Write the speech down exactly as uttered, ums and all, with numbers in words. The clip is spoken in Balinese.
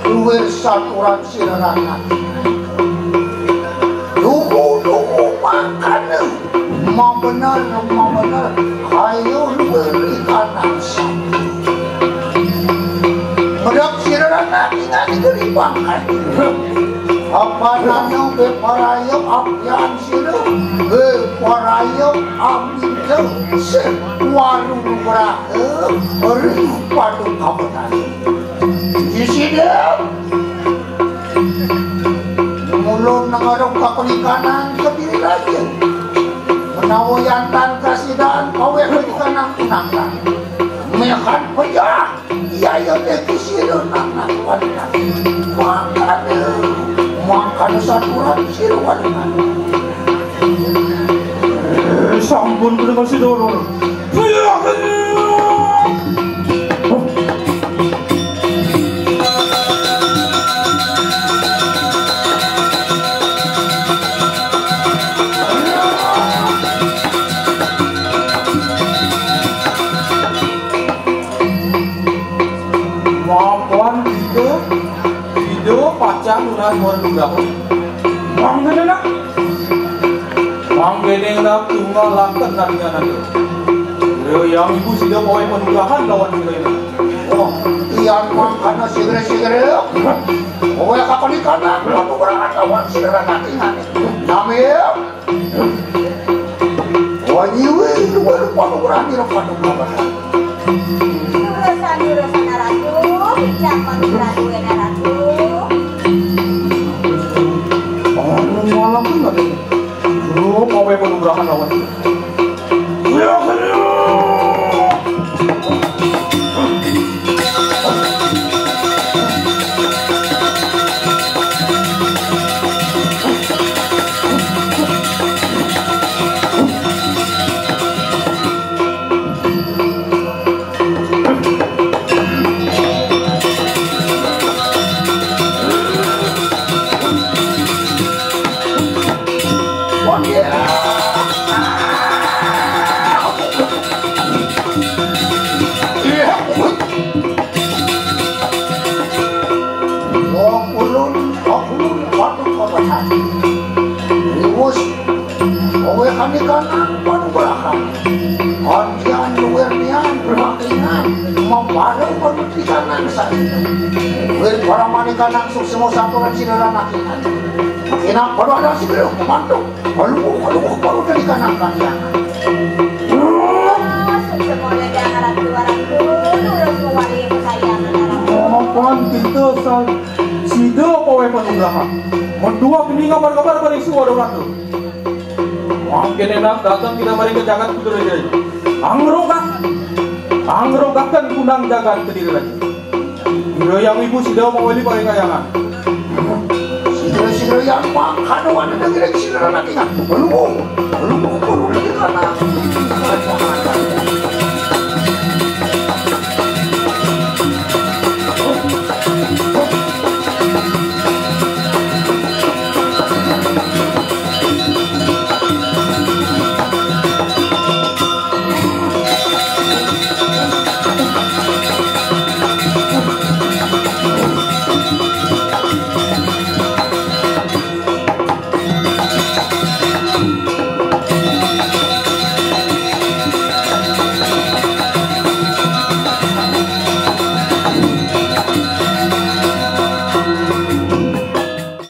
Luwih saturan sira ranak. Duku-duku mangkana. Mabener, mabener. Ayo luwih ri kanang satu. Medap sira ranak ingat geri pangkat. Apa nano beparaya apian sira. Beparaya amita. Sewaru nugraha. Ri padu kabenan. Isida. Mulun ngarep kapenikanan kediri raja. Menawa yantan kasidan kaweh penikanan kunangkan. Mehan pejah. Iya, iya, dek sira nang nang wanita. Mangkana, mangkana saturan sira wanita. Sampun terima kasih dulur. Mapan kita, kita pacang nunas murah. Bang kene nak. Bang kene nak tunggal laken nak dia nanti. Yo, yang ibu sida pawai penugahan lawan sida ini. Oh, iya, mangkana sigre-sigre. Pawai kapan dikanak, penugahan lawan sida nanti. Namil. Wanyiwi, lupa-lupa nugrahan, lupa nugrahan. Urusan-urusan ratu, bincang panggilan duwe ratu. Anu malam pun ada. Lu mau yang penugrahan lawan. Wong ulun, wong ulun, waduh, kabasan. Riwus, kowe kanikanan, waduh, belahan. Antian, luwer nian, bermakingan, mabareng, waduh, tikanan, sari. Wir, para manikanan, suksma, sampuran, sinaran, nakinan. Makinan, waduh, ada sih, belum, mantuk. Aduh, aduh, baru dari kanan kalian. Semua jangan ragu-ragu, terus mewali kesayangan orang. Mapan kita sang sida pawai panugrahan. Medua kini ngabar-ngabar barisu ada ratu. Mangkin enak datang kita mari ke jagat Kudu Raja. Angrogak. Angrogakan kunang jagat Kediri Raja. Ira yang ibu sida mawali paring kayangan. Sida-sida yang mangkana wanda daging sida anak ingat. Luwung, luwung, luwung, luwung,